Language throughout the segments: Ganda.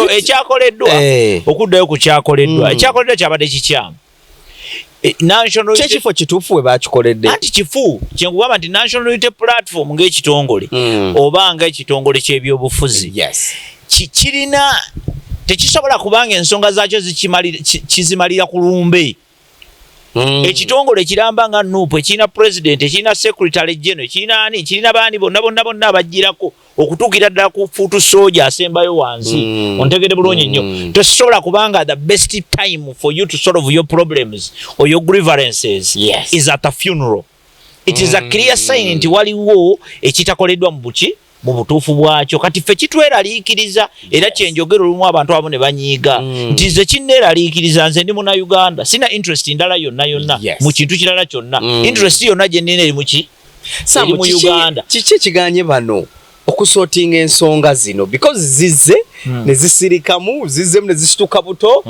So ekyakoleddwa, okuddayo ku kyakoleddwa, ekyakoleddwa kyabadde kikyamu. National Kyekifo kituufu we bakikoledde? Anti kifu kyenkugamba nti National Unity Platform ng'ekitongole, oba ng'ekitongole ky'ebyobufuzi, kirina tekisobola kubanga ensonga zaakyo kizimalira ku lumbe. Ekitongole ekiramba nga NUP, ekirina president, ekirina secretary general, ekirina ani, ekirina baani, bonna bonna bonna abagirako okutuukira ddala ku foot soldier asembayo wansi, ontegede bulungi nnyo, tosobola kubanga the best time for you to solve your problems or your grievances is at a funeral. It is a clear sign nti waliwo ekitakoleddwa mu buki, mu butuufu bwakyo. Kati ffe kitweraliikiriza era kyenjogera olumu abantu abamu ne banyiiga, nti nze kinneeraliikiriza. Nze ndi Munnayuganda, sina interest ndala yonna yonna mu kintu kirala kyonna. Interest yonna gye nnina eri muki? Sam, Eri mu Uganda. Kiki ekiganye bano okusortinga ensonga zino? Because zizze ne zisirikamu, zizzemu ne zisituka buto.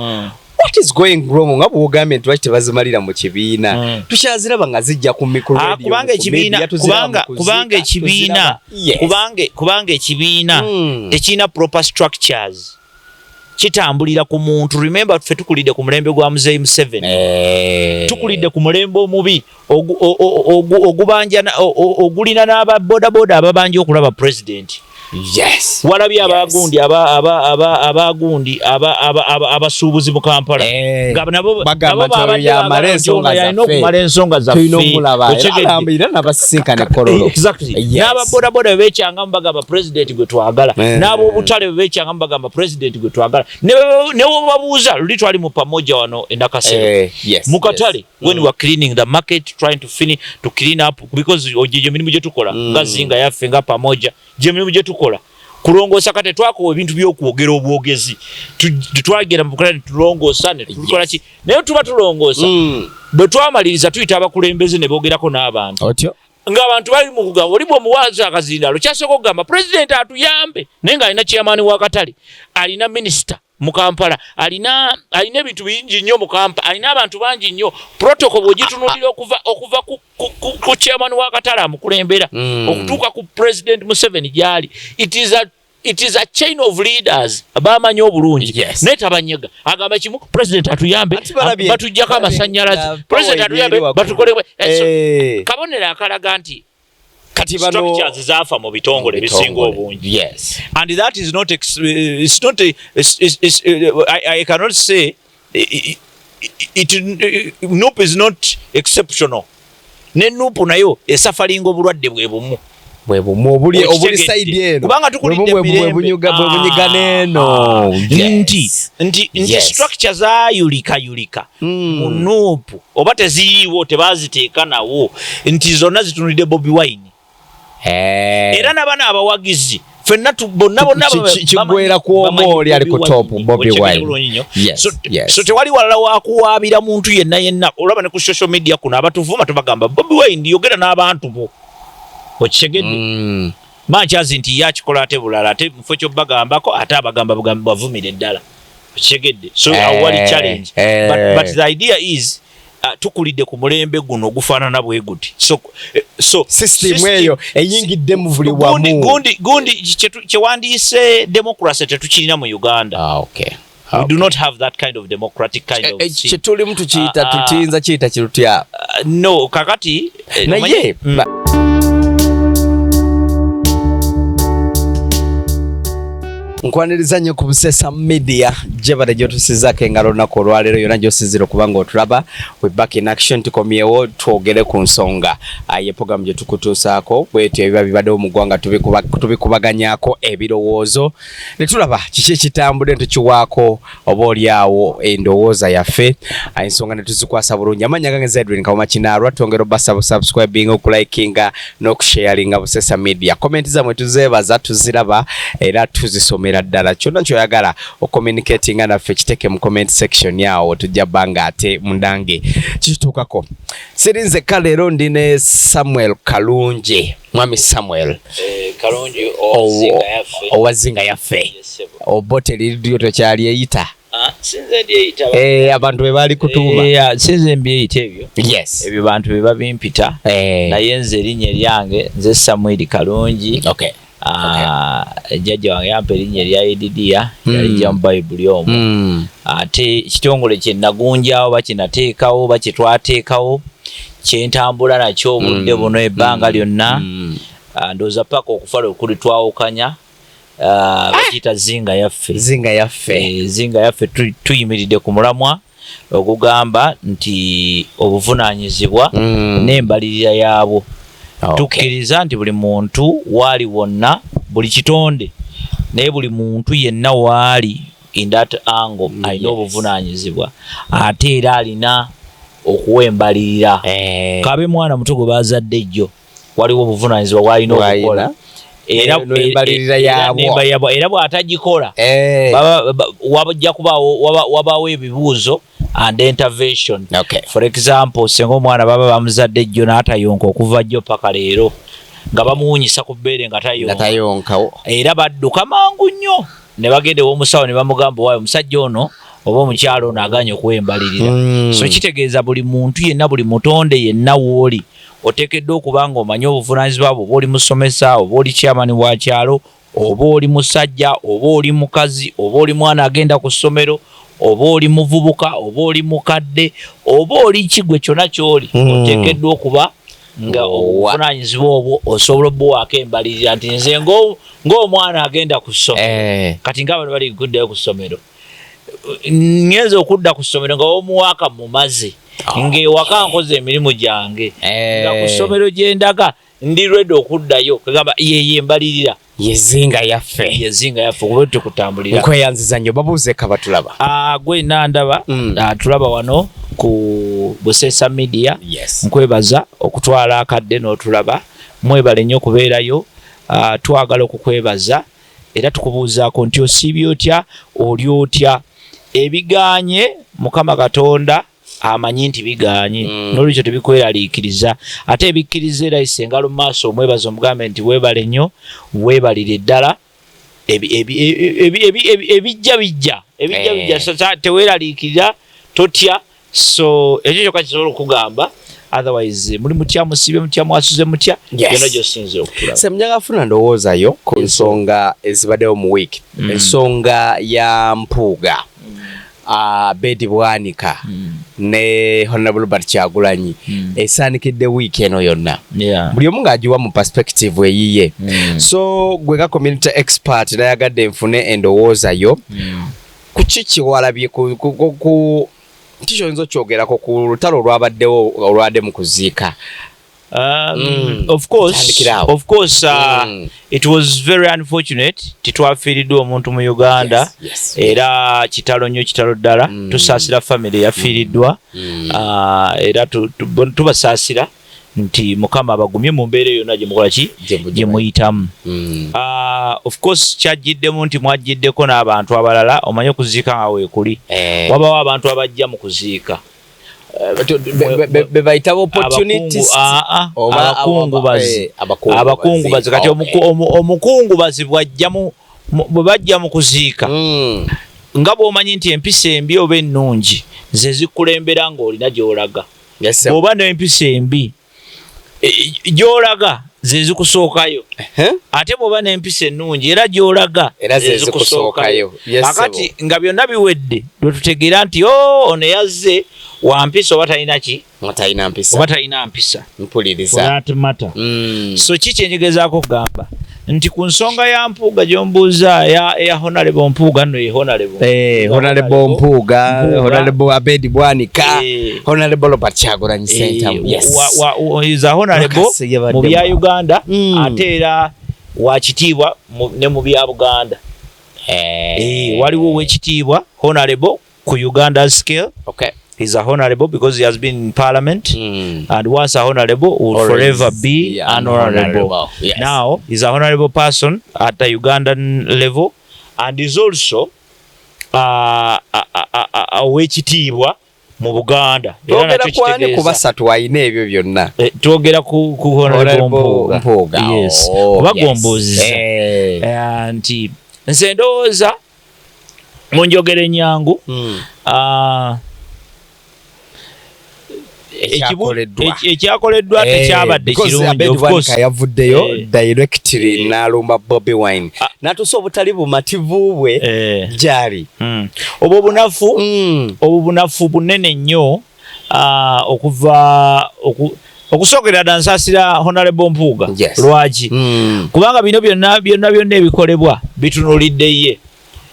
What is going wrong? Nga bwogambye nti lwaki tebazimalira mu kibiina, tukyaziraba nga zijja ku micro Ah, radio, kubanga ku ekibiina media, tuziraba kubanga mu kubanga kuziika, ekibiina tuziraba. kubanga ekibiina tekirina proper structures, kitambulira ku muntu. Remember, ffe tukulidde ku mulembe gwa Muzeeyi Museveni. Tukulidde ku mulembe omubi ogubanja ogulina n'ababodaboda ababanja okulaba president. Walabye abagundi abagundi abasuubuzi mu Kampala, nga nabo Bagamba nabo nti oyo babadde yamala baagala nti ensonga ono yalina zaffe. okumala ensonga zaffe. Tulina omulaba era Okitegedde? alambirira n'abasisinkana e Kololo. Exactly. N'ababodaboda bwe beekyangamu bagamba president gwe twagala, n'ab'obutale bwe beekyangamu bagamba president gwe twagala. Ne bwe babuuza, luli twali mu Pamoja wano e Nakasero, mu katale, when we were cleaning the market, trying to finish to clean up, because gye emirimu gye tukola nga Zinga yaffe, nga Pamoja, gye emirimu gye tukola kulongoosa. Kate twakowa ebintu by'okwogera obwogezi. Tetwagenda mu bukala ne tulongoosa ne tukola ki, naye tuba tulongoosa. Bwe twamaliriza, tuyita abakulembeze ne boogerako n'abantu, Otyo. ng'abantu bali mu kugamba, oli bw'omuwaza akazindaalo, kyasooka okugamba pulezidenti atuyambe, naye ng'alina chairman w'akatale, alina minisita mu Kampala, alina ebintu bingi nnyo mu Kampala, alina abantu bangi nnyo. Protocol bw'ogitunuulira okuva ku chairman w'akatale amukulembera okutuuka ku President Museveni gy'ali, it is a chain of leaders bamanyi obulungi. Naye tabanyega, agamba kimu: president atuyambe, Ati balabye- batuggyako balabye amasannyalaze, nga president power atuyambe, eri waggulu. batukole so, kabonero akalaga nti Kati bano structures zaafa mu bitongole ebisinga obungi. And that is not it's not a, it's, I cannot say it, NUP is not exceptional. Ne NUP nayo esufferinga obulwadde bwe bumu. Bwe bumu obuli Okitegedde? side eno. Kubanga tukulidde Bwe bumu mirembe. bwe bunyiga n'eno. Nti structure zaayulikayulika mu NUP, oba teziriiwo, tebaziteeka nawo, nti zonna zitunulidde Bobi Wine. Era n'abaana abawagizi ffenna bonna bonna Kiggwera ku omu bamanyi oli ali ku Bobi top, Wine. Bobi Okitegedde Wine. bulungi nnyo. Yes. So tewali walala wakuwaabira muntu yenna yenna. Olaba ne ku social media kuno abatuvuma tubagamba, Bobi Wine, yogera n'abantu bo. Okitegedde? Mankyazi nti ye akikola ate bulala, ate mufo kyobagambako ate abagamba bavumire ddala. Okitegedde? So awo wali challenge. But the idea is, tukulidde ku mulembe guno ogufaanana bwe guti, so System system- eyo eyingidde mu buli gundi, wamu. Gundi kyewandiise democracy tetukirina mu Uganda. Ah, okay. We do not have that kind of democratic kind of thing. Kyetulimu tukiyita Ah, ah. tutiyinza kiyita kirutya? No, kakati Naye Nkwaniriza nnyo ku Busesa Media, gyebale gyotusizaako engalo olunaku olwaleero, yonna gyosizira okuba nga otulaba. We back in action, tukomyewo twogere ku nsonga. Ye programu gye tukutuusaako bwetyo, ebiba bibaddewo mu ggwanga tubikubaganyako ebirowoozo ne tulaba kiki ekitambudde, ne tukiwaako oba oliawo endowooza yaffe. Ensonga ne tuzikwasa bulungi. Amannya gange Zedwin Kawuma Kinaalwa. Twongera obasaba subscribing, okulikinga n'okusharinga Busesa Media. Comment zammwe tuzeebaza, tuziraba era tuzisomera ddala. Kyonna kyoyagala ocommunicatinga naffe, kiteeke mu comment section awo, tujja bbanga ate mundange kitutuukako. Siri nzekka leero, ndi ne Samuel Kalungi, mwami Samuel. Kalungi. Owa Zinga yaffe. Obote liryo tokyali eyita? Sinze ndyeyita. Abantu be baali kutuuma. Sinze mbyeyita ebyo. Ebyo bantu be babimpita. Naye nze erinnya eryange nze Samuel Kalungi. Jjajja wange yampa erinnya erya Yedidiya, yalijja mu Bayibuli omwo. Ate ekitongole kye nagunjawo oba kye nateekawo oba kye twateekawo, kyentambula nakyo obudde buno ebbanga lyonna, ndowooza paka okufa lwe kuli twawukanya, bakiyita Zinga Yaffe. Zinga Yaffe. Eh, Zinga Yaffe. Tuyimiridde ku mulamwa ogugamba nti obuvunaanyizibwa n'embalirira yaabwo. Tukkiriza nti buli muntu waali wonna, buli kitonde, naye buli muntu yenna waali in that angle alina obuvunaanyizibwa, ate era alina okuwa embalirira. Kabe mwana muto gwe bazadde ejjo, waliwo obuvunaanyizibwa bwalina Bw'alina. okukola era N'embalirira yaabwo. N'embalirira yaabwo. Era bw'atagikola, wajja kubaawo wabaawo ebibuuzo and intervention. For example, senga omwana baba bamuzadde ejjo n'atayonka okuva jjo paka leero, nga bamuwunyisa ku bbeere nga nga tayonka, tayonka, era badduka mangu nnyo ne bagenda ew'omusawo ne bamugamba, "Waayo omusajja ono oba omukyalo ono aganye okuwa embalirira." So kitegeeza buli muntu yenna, buli mutonde yenna wooli, oteekeddwa okuba nga omanyi obuvunaanyizibwa bwo, oba oli musomesa, oba oli chairman wa kyalo, oba oli musajja, oba oli mukazi, oba oli mwana agenda ku ssomero, oba oli muvubuka, oba oli mukadde, oba oli kigwe, kyonna kyoli, oteekeddwa okuba nga obuvunaanyizibwa obwo osobola obuwaako embalirira nti nze ng'omwana agenda ku ssomero, kati ng'abantu bali kuddayo ku ssomero, ngenza okudda ku ssomero nga omuwaaka mumaze, ng'ewaka nkoze emirimu gyange, nga ku ssomero gye ndaga ndi ready okuddayo, kagamba yeyo embalirira. Yezinga Yaffe. Yezinga Yaffe, kuba tukutambulira. Nkweyanziza nnyo, babuuzeeko abatulaba. Ah, gwe nandaba, tulaba wano ku Buseesa Media, nkwebaza okutwala akadde n'otulaba. Mwebale nnyo okubeerayo. Twagala okukwebaza era tukubuuzaako nti osiibye otya, oli otya? Ebiganye Mukama Katonda amanyi nti biganye, n'olwekyo tebikweraliikiriza. Ate ebikkiriza, era yisa engalo mu maaso omwebaza, omugambe nti weebale nnyo, weebalire ddala. Ebijja bijja, ebijja bijja. So, teweeraliikirira, totya. So ekyo kyokka kisobola okugamba. Otherwise muli mutya? Musiibye mutya? Mwasuze mutya? Byonna gyosinzira okutulaba. Semunyaga, funa ndowoozayo ku nsonga ezibaddewo mu wiiki. Ensonga ya Mpuuga, Abedi Bwanika ne Honorable Robert Kyagulanyi esaanikidde wiiki eno yonna, buli omu ng'agiwa mu perspective eyiye. So gwe nga community expert, nayagadde nfune endowooza yo ku ki kiwalabye ku ki kyoyinza okyogerako ku lutalo olwabaddewo olwadde mu kuziika. Of course, Tandikira awo. of course, it was very unfortunate titwafiiriddwa omuntu mu Uganda. Era kitalo nnyo, kitalo ddala. Tusaasira family eyafiiriddwa. Era tubasaasira nti Mukama abagumye mu mbeera yonna gye mukola ki, gye muyitamu. Of course kyajjiddemu nti mwajjiddeko n'abantu abalala. Omanye okuziika nga weekuli, wabawo abantu abajja mu kuziika. Be bayita opportunists. Abakungubazi. Abakungubazi. Kati omukungubazi bwajja bwe bajja mu kuziika, nga bw'omanyi nti empisa embi oba ennungi ze zikulembera ng'olina gy'olaga, bw'oba n'empisa embi, gy'olaga ze zikusookayo, ate bw'oba n'empisa ennungi, era gy'olaga ze zikusookayo. Akati nga byonna biwedde, lwe tutegeera nti o oh, ono yazze wampisa oba talina ki, talina mpisa, oba talina mpisa. Mpuliriza. Matter. So ki kyenjegezaako okugamba nti ku nsonga ya Mpuuga gyombuuza, eya Honorable Mpuuga, nno ye Honorable Honorable Mpuuga, Honorable Abedi Bwanika, Honorable Robert Kyagulanyi Ssentamu. Yes, is a honorable mu bya Uganda, ate era wakitiibwa ne mu bya Buganda. Waliwo owekitiibwa honorable ku Uganda scale. He's a honorable because he has been in parliament, and once a honorable will always forever be an honorable. Honorable. Yes. Now he's a honorable person at the Ugandan level and is also owekitiibwa mu Buganda. Twogera kwani ku basatu alina ebyo byonna? Twogera ku Honorable Mpuuga. Yes. Kuba gombuuziza nti nze ndowooza mu njogera enyangu, Ekyakoleddwa tekyabadde kirungi. Of course yavuddeyo directly n'alumba Bobi Wine, n'atuusa obutali bumativu bwe gyali. Obwo bunafu, obwo bunafu bunene nnyo. Okuva okusookera ddala, nsaasira Honorable Mpuuga. Lwaki? Kubanga bino byonna byonna byonna ebikolebwa bitunuulidde ye.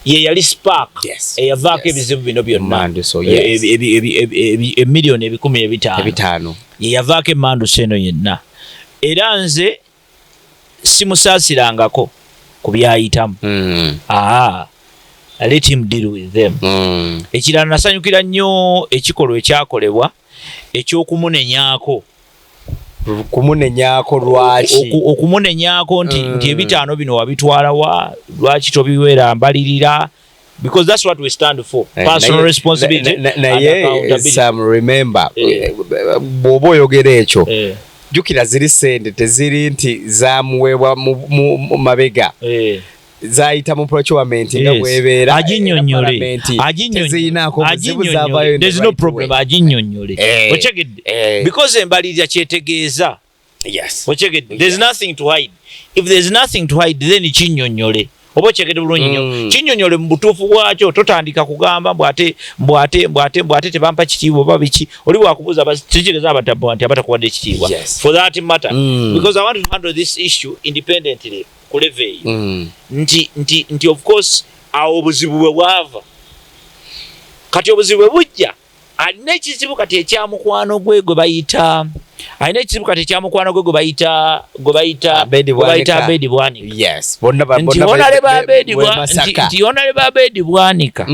Ye yali spark eyavaako ebizibu bino byonna, emiliyoni 105 ye yavaako emanduso eno yenna. Era nze simusaasirangako ku byayitamu. Aa, let him deal with them. Ekirala, nasanyukira nnyo ekikolwa ekyakolebwa ekyokumunenyaako. Kumunenyaako lwaki? Okumunenyaako nti nti ebitaano bino wabitwala wa, lwaki tobiweera mbalirira, because that's what we stand for, personal responsibility. Naye Sam, remember, bw'oba oyogera ekyo, jjukira ziri sente teziri nti zamuweebwa mu mabega, zayita mu procurement nga bwebeera. Aginnyonnyole. There's no problem, aginnyonnyole. Okyegedde? Because embalirira kyetegeeza. Okyegedde? There's nothing to hide. If there's nothing to hide, then kinnyonnyole. Oba okyegedde bulungi nnyo? Kinnyonnyole mu butuufu bwakyo. Totandika kugamba mbwate mbwate mbwate mbwate tebampa kitiibwa oba biki. Oli bwakubuuza, kitegeeza abatabo nti abatakuwadde ekitiibwa, for that matter, because I want to handle this issue independently ku level eyo, nti of course awo obuzibu bwe bwava. Kati obuzibu bwe bujja, alina ekizibu kati ekyamukwano gwe gwe bayita, alina ekizibu kati ekyamukwano gwe gwe bayita gwe bayita Abedi Bwanika. Yes, nti Honorable Abedi Bwanika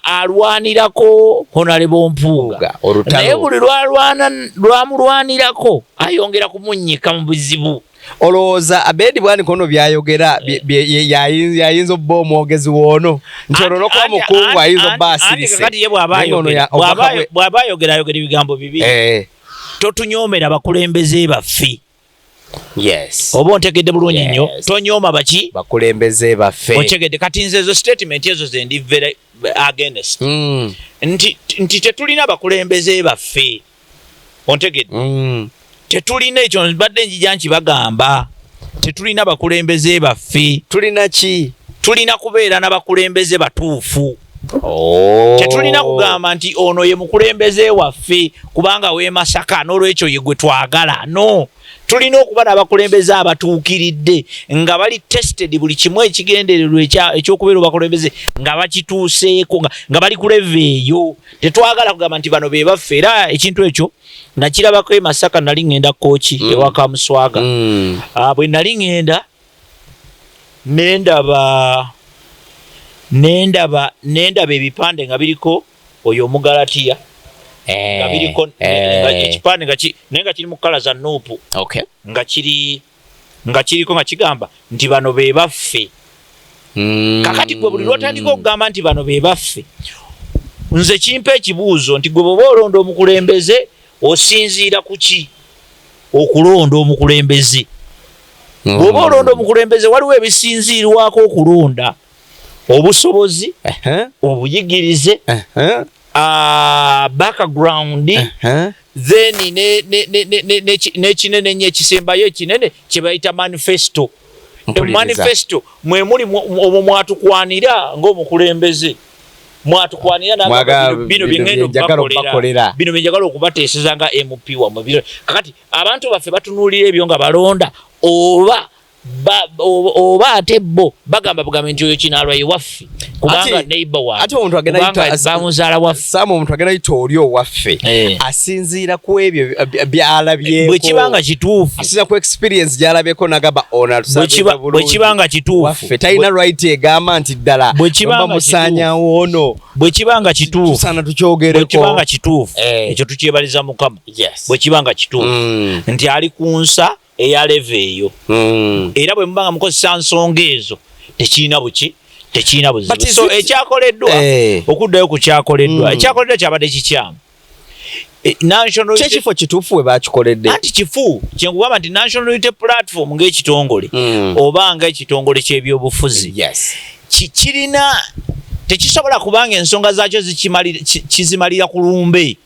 alwanirako Honorable Mpuuga, naye buli lwalwana lwamulwanirako ayongera kumunnyika mu bizibu. Olowooza Abedi Bwanika ono byayogera yayinza obba omwogezi woono nti olwo nokuba mukungu ayinza obba asirise? Kati ye bw'aba ayogera, ayogera ebigambo bibiri: totunyoomera bakulembeze baffe. Oba ontegedde bulungi nnyo? Tonyooma baki? Bakulembeze baffe. Otegedde? Kati nze ezo statement ezo ze ndi very against, nti tetulina bakulembeze baffe. Ontegedde? Tetulina ekyo. Mbadde njija nkibagamba, tetulina bakulembeze baffe. Tulina ki? Tulina kubeera n'abakulembeze batuufu. Tetulina kugamba nti ono ye mukulembeze waffe kubanga w'e Masaka, n'olwekyo ye gwe twagala. No, tulina okuba n'abakulembeze abatuukiridde nga bali tested, buli kimu ekigendererwa ekyokubeera obakulembeze nga bakituuseeko, nga bali ku level eyo. Tetwagala kugamba nti bano be baffe. Era ekintu ekyo nakirabako e Masaka. Nali ŋŋenda Kooki ewaka Muswaga. Bwe nali ŋŋenda, nendaba ebipande nga biriko oyo Omugalatiya, nga biriko ekipande naye nga kiri mu colour za NUP, nga kiriko nga kigamba nti bano be baffe. Kakati gwe buli lwotandika okugamba nti bano be baffe, nze kimpa ekibuuzo nti gwe bw'oba olonda omukulembeze, osinziira ku ki okulonda omukulembeze? Bw'oba olonda omukulembeze, waliwo ebisinziirwako okulonda: obusobozi, obuyigirize, background, then n'ekinene nnyo ekisembayo ekinene kye bayita manifesto. Manifesto mwe muli omwo mwatukwanira ng'omukulembeze, mwatukwanira bino byengenda okubakolera, bino byenjagala okubateeseza nga MP wammwe. Kakati abantu baffe batunuulira ebyo nga balonda, oba ate bo bagamba bugambe nti oyo kinaalwa ye waffe kubanga neighbor wange, bamuzaala waffe? Sam, omuntu agenda yita oli owaffe asinziira ku ebyo byalabyeko. Bwe kibanga kituufu. Asinziira ku experience gyalabyeko nagamba ono. Bwe kibanga kituufu. Waffe talina right egamba nti ddala musaanyawo ono. Bwe kibanga kituufu. Tusaana tukyogereko. Bwe kibanga kituufu, ekyo tukyebaliza Mukama. Bwe kibanga kituufu nti ali ku nsa eya level eyo, era bwe mubanga mukozesa nsonga ezo, tekirina buki, tekirina buzibu. So ekyakoleddwa, okuddayo ku kyakoleddwa, ekyakoleddwa kyabadde kikyamu. Kyekifo kituufu we bakikoledde? Anti kifu kyenkugamba nti National Unity Platform ng'ekitongole, oba ng'ekitongole ky'ebyobufuzi, kirina, tekisobola kubanga ensonga zaakyo kizimalira ku lumbe.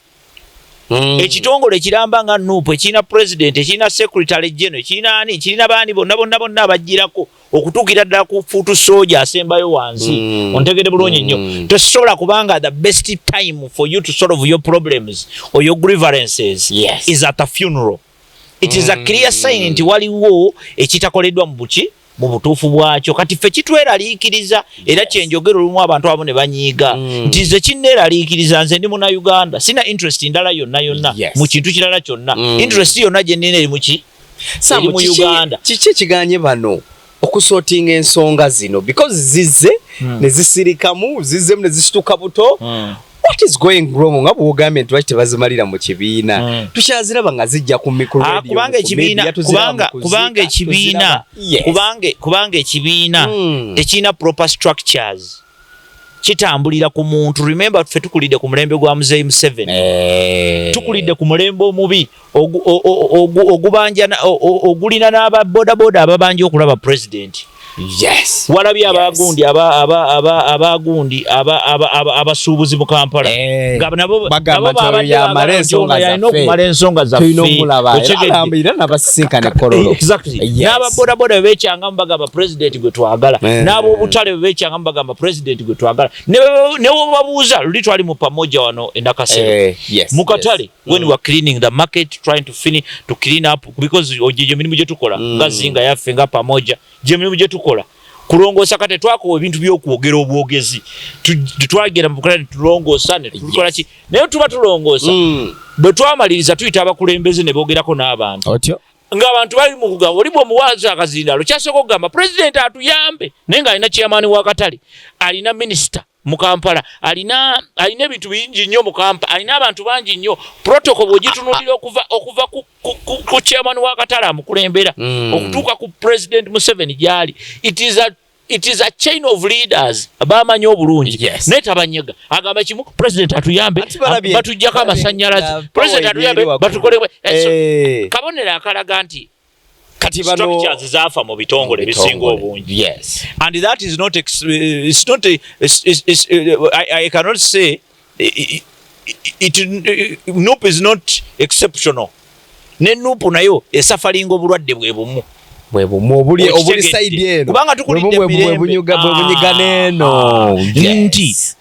Ekitongole ekiramba nga NUP, ekirina president, ekirina secretary general, ekirina ani, ekirina baani, bonna bonna bonna abagirako okutuukira ddala ku foot soldier asembayo wansi. Ontegedde bulungi nnyo? Tosobola kubanga the best time for you to solve your problems or your grievances is at a funeral. It is a clear sign nti waliwo ekitakoleddwa mu buki, mu butuufu bwakyo. Kati ffe kitweraliikiriza era kyenjogera olumu abantu abamu ne banyiiga nti nze kinneeraliikiriza. Nze ndi Munnayuganda, sina interest ndala yonna yonna mu kintu kirala kyonna. Interest yonna gye nnina eri muki? Sam, Eri mu Uganda. Kiki ekiganye bano okusortinga ensonga zino? Because zizze ne zisirikamu, zizzemu ne zisituka buto. What is going wrong? Nga bwogambye nti lwaki tebazimalira mu kibiina? Tukyaziraba nga zijja ku micro radio, kubanga ku ekibiina media, tuziraba kubanga mu kubanga kuziika, ekibiina kubanga ekibiina tekirina proper structures, kitambulira ku muntu. Remember, ffe tukulidde ku mulembe gwa Muzeeyi Museveni. Tukulidde ku mulembe omubi ogubanja ogulina n'ababodaboda ababanja okulaba president. Walabye abagundi abagundi abasuubuzi mu Kampala nga nabo Bagamba nabo nti oyo babadde yamala baagala nti ensonga ono yalina zaffe. okumala ensonga zaffe. Tulina omulaba. Okitegedde? Era nabasisinkana e Kololo. Exactly. N'ababodaboda bwe beekyangamu bagamba, "President gwe twagala." N'ab'obutale bwe beekyangamu bagamba, "President gwe twagala." Ne bwe babuuza, luli twali mu Pamoja wano e Nakasero mu katale, when we were cleaning the market, trying to finish to clean up, because gye emirimu gye tukola nga zinga yaffe nga Pamoja, gye emirimu gye tukola kulongoosa. Kate twakowa ebintu by'okwogera obwogezi. Twagenda mu bukala ne tulongoosa ne tukola ki, naye tuba tulongoosa. Bwe twamaliriza, tuyita abakulembeze ne boogerako n'abantu Otyo. ng'abantu bali mu kugamba, oli bw'omuwaza akazindaalo kyasooka okugamba, "Pulezidenti atuyambe," naye ng'alina chairman w'akatale, alina minisita mu Kampala, alina ebintu bingi nnyo mu Kampala, alina abantu bangi nnyo. Protocol bw'ogitunulira okuva ku chairman w'akatale amukulembera okutuuka ku President Museveni gy'ali, it is a chain of leaders bamanyi obulungi. Naye tabanyega, agamba kimu, "President atuyambe." Ati balabye Batuggyako amasannyalaze. "President atuyambe, eri waggulu. batukole." So, kabonero akalaga nti Kati bano structures zaafa mu bitongole ebisinga obungi. And that is not it's not a, it's, I cannot say it, NUP is not exceptional. Ne NUP nayo esufferinga obulwadde bwe bumu. Bwe bumu obuli Okitegedde? side eno. Kubanga tukulidde Bwe bumu emirembe. bwe bunyiga n'eno.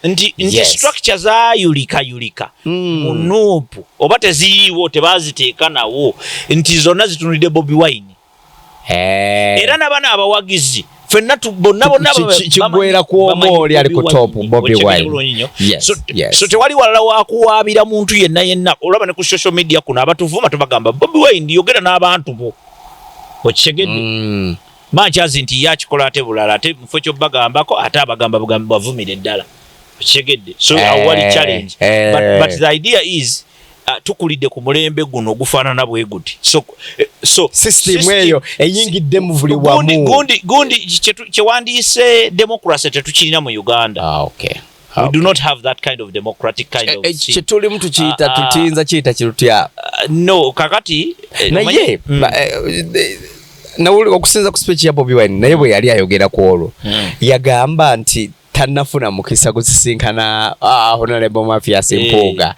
Nti structure zaayulikayulika mu NUP oba teziriiwo, tebaziteeka nawo, nti zonna zitunulidde Bobi Wine. Era n'abana abawagizi ffenna bonna bonna Kiggwera ku omu bamanyi oli ali ku Bobi top, Wine. Bobi Okitegedde Wine. bulungi nnyo? Yes. So tewali walala wakuwaabira muntu yenna yenna. Olaba ne ku social media kuno abatuvuma tubagamba, "Bobi Wine, yogera n'abantu bo." Okitegedde? Mankyazi nti ye akikola ate bulala, ate mufo kyobagambako ate abagamba bavumire ddala. Okitegedde? So awo wali challenge. But the idea is, tukulidde ku mulembe guno ogufaanana bwe guti. So System system- eyo eyingidde mu buli wamu. Gundi kyewandiise democracy tetukirina mu Uganda. Ah, okay. We do not have that kind of democratic kind of thing. Kyetulimu tukiyita Ah, ah. tutiyinza kiyita kirutya? No, kakati Naye okusinza ku speech ya Bobi Wine, naye bwe yali ayogera ku olwo yagamba nti tannafuna mukisa gusisinkana Honorable Mathias Mpuuga,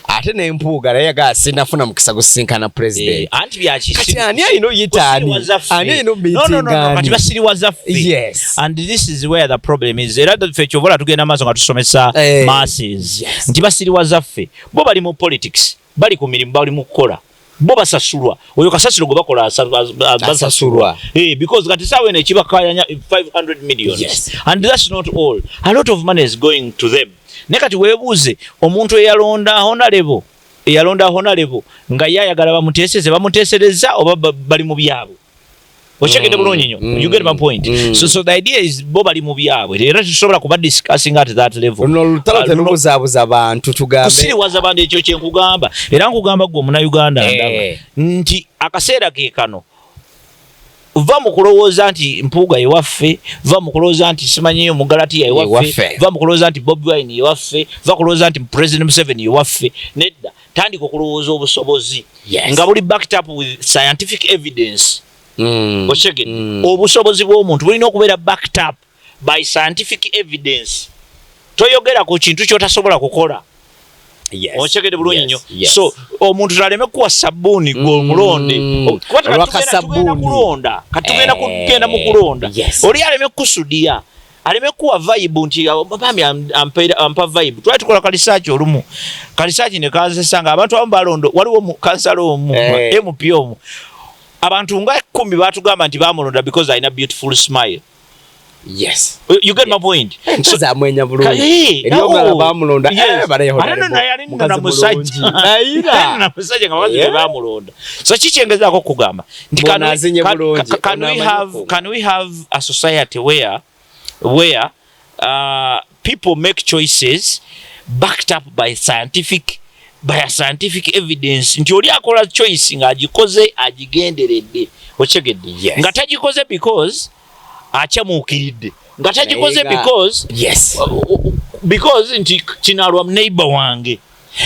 ate ne Mpuuga naye yagamba, "Sinafuna mukisa gusisinkana president." Anti byaki? Kati ani alina oyita ani? Ani alina No, no, no, no, kati omeetinga ani? basiriwaza ffe. And this is where the problem is. Era ffe kyovola tugenda maaso nga tusomesa masses nti basiriwaza ffe. Bo bali mu politics, bali ku mirimu, bali mu kukola, bo basasulwa. Oyo kasasiro gwe bakola Asasulwa. basasulwa. Because kati saawa eno ekibakayanya 500 millions. And that's not all, a lot of money is going to them. Naye kati weebuuze omuntu eyalonda honorable, eyalonda honorable nga ye ayagala bamuteeseze, bamuteesereza oba bali mu byabwe? Okitegedde bulungi nnyo? You get my point? So the idea is, bo bali mu byabwe era tusobola kuba discussing at that level. Luno olutalo Ah, telubuzaabuza bantu, tugambe. Kusiriwaza bantu, ekyo kyenkugamba. Era nkugamba gwe Omunauganda ndaba nti akaseera ke kano, va mu kulowooza nti Mpuuga yewaffe, va mu kulowooza nti simanyi Omugalatiya yewaffe, Yewaffe. va mu kulowooza nti Bobi Wine yewaffe, va kulowooza nti President Museveni yewaffe. Nedda, tandika okulowooza obusobozi nga buli backed up with scientific evidence. Okitegedde? Obusobozi bw'omuntu bulina okubeera backed up by scientific evidence. Toyogera ku kintu ky'otasobola kukola. Okyegedde bulungi nnyo. So omuntu taleme kuwa sabbuuni gwe omulonde, kuba tugenda kulonda, kati tugenda kugenda mu kulonda. Oli aleme kusudiya, aleme kuwa vibe nti bambi ampa vibe. Twali tukola ka research olumu, ka research ne kanzesa nga abantu abamu balondo, waliwo kansala omu, MP omu, abantu nga 10 batugamba nti bamulonda because alina beautiful smile. Yes. You get my point. So zamwenya bulungi. Eriyo nga bamulonda eh na musajja. Na musajja nga bazi bamulonda. So kichengezaako kugamba nti can we have a society where people make choices backed up by scientific evidence, nti oli akola choice nga agikoze agigenderedde, okyegedde, nga tagikoze because achamuukiridde, nga tagikoze because yes, because nti kinalwa neighbor wange.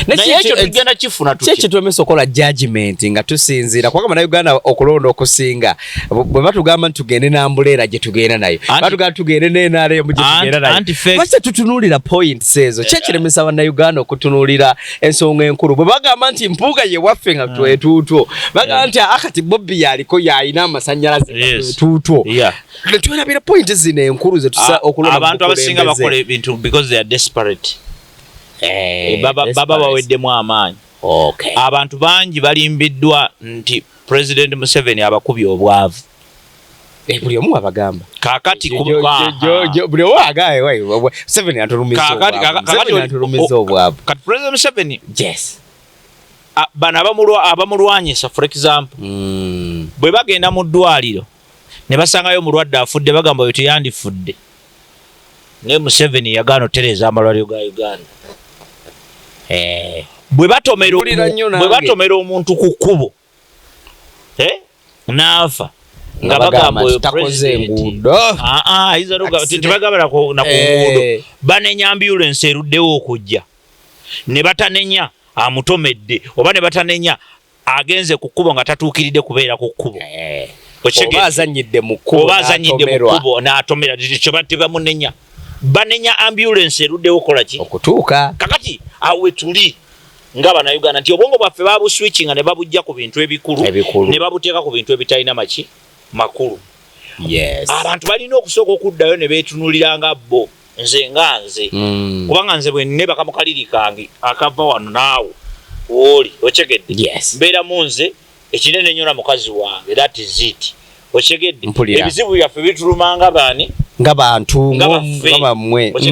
Naye ekyo tugenda kifuna tutya? Kye kitwemesa okola judgment nga tusinziira kubanga Bannayuganda okulonda okusinga bwe batugamba nti tugende n'ambuleera gye tugenda nayo, batugamba tugende n'NRM gye tugenda nayo, lwaki tetutunuulira points ezo? Ki ekiremesa Bannayuganda okutunuulira ensonga enkulu? Bwe bagamba nti Mpuuga ye waffe nga twetuutwo, bagamba nti akati Bobi yaliko yalina amasannyalaze nga twetuutwo, netwerabira points zino enkulu ze tusa okulonda. Abantu abasinga bakola ebintu because they are desperate. Baba baweddemu amaanyi. Abantu bangi balimbiddwa nti President Museveni abakubye obwavu. Buli omu abagamba. Kaakati buli omu agamba Museveni atulumiza obwavu. Kati President Museveni, yes, bano abamulwanyisa, for example, bwe bagenda mu ddwaliro ne basangayo omulwadde afudde, bagamba oyo teyandifudde. Naye Museveni yagaana otereeza amalwaliro ga Uganda. Bwe batomera omuntu ku kkubo n'afa nga bagamba oyo takoze enguudo, tebagamba na ku nguudo, banenya ambulance eruddewo okujja, ne batanenya amutomedde, oba ne batanenya agenze ku kkubo nga tatuukiridde kubeera ku kkubo, oba azannyidde mu kkubo n'atomera, tebamunenya, banenya ambulance eruddewo okukola ki? Okutuuka. Kakati awo we tuli nga Bannayuganda nti obwongo bwaffe babuswitchinga ne babujja ku bintu ebikulu ne babuteeka ku bintu ebitalina maki makulu. Yes. Abantu balina okusooka okuddayo ne beetunuulira nga bo, nze nga nze, kubanga nze bwe nnebaka mu kaliri kange akava wano naawe wooli, okyegedde, mbeeramu nze ekinene nnyo na mukazi wange, that is it. Okyegedde, ebizibu byaffe bitulumanga baani? Nga bantu nga bammwe. Kati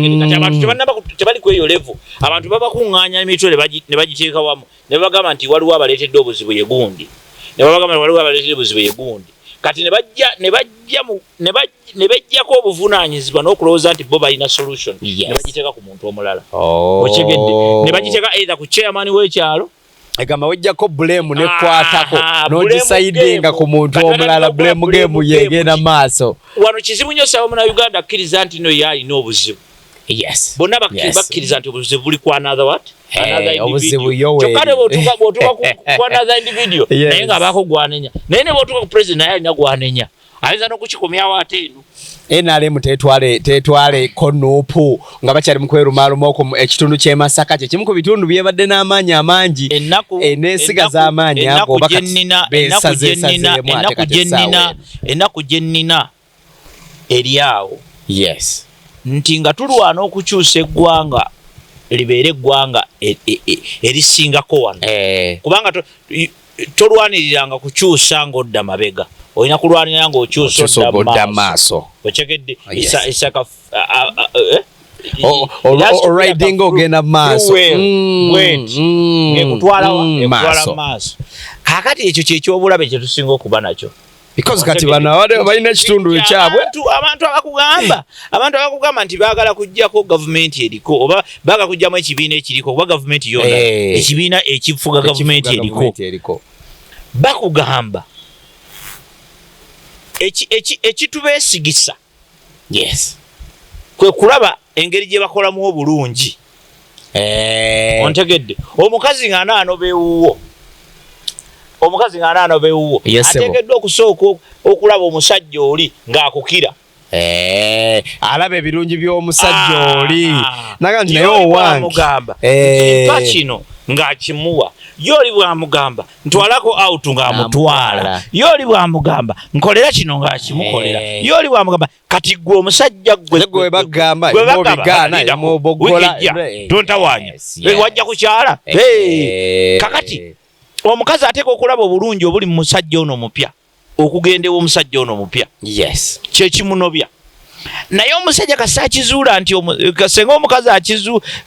abantu tebali ku eyo level, abantu babakuŋŋaanya emitwe ne bagiteeka wamu ne babagamba nti waliwo abaleetedde obuzibu ye gundi, ne babagamba nti waliwo abaleetedde obuzibu ye gundi. Kati ne bajjako obuvunaanyizibwa n'okulowooza nti bo balina solution, ne bagiteeka ku muntu omulala. Okyegedde, ne bagiteeka either ku chairman w'ekyalo, egamba wejjako blame nekwatako n'ogisaidinga ku muntu omulala, blame game yegenda maaso. Wano kizibu nnyo saba Munnayuganda akkiriza nti no ye alina obuzibu. Yes. Bonna bakkiriza nti obuzibu buli ku another what? Another individual. Kyokka ne bw'otuuka ku another individual, naye ng'abaako gwanenya. Naye ne bw'otuuka ku president naye alina gwanenya. Ayinza n'okukikomyawo ate eno. NRM tetwale konupu nga bakyali mu kwerumaaluma okwo ekitundu ky'e Masaka kye kimu ku bitundu byebadde n'amaanyi amangi, n'ensiga z'amaanyi ago ennaku gye nnina eri awo. Yes. Nti nga tulwana okukyusa eggwanga libeere eggwanga erisingako wano. Kubanga tolwaniriranga kukyusa ng'odda mabega, olina kulwanira ng'okyusa odda maaso. Okyegedde, oriding ogenda maaso, ng'ekutwala maaso. Kaakati ekyo kyekyobulabe kye tusinga okuba nakyo. Because kati bano balina ekitundu ekyabwe. Abantu abakugamba nti baagala kuggyako gavumenti eriko, oba baagala kuggyamu ekibiina ekiriko, oba gavumenti yonna ekibiina ekifuga gavumenti eriko, bakugamba ekitubeesigisa, yes, kwe kulaba engeri gye bakolamu obulungi. Ontegedde, omukazi ng'anaanoba ewuwo, omukazi ng'anaanoba ewuwo ateekeddwa okusooka okulaba omusajja oli ng'akukira. Eh, alaba ebirungi by'omusajja oli naga nti naye owange mpa kino ng'akimuwa, ye oli bw'amugamba ntwalako out ng'amutwala, ye oli bw'amugamba nkolera kino ng'akimukolera, ye oli bw'amugamba kati gwe omusajja gwe bagamba tontawanya wajja kukyala. Kakati omukazi ateeka okulaba obulungi obuli mu musajja ono omupya, okugenda ew'omusajja ono omupya. Yes. Kyekimunobya. Naye omusajja kasita akizuula nti senga omukazi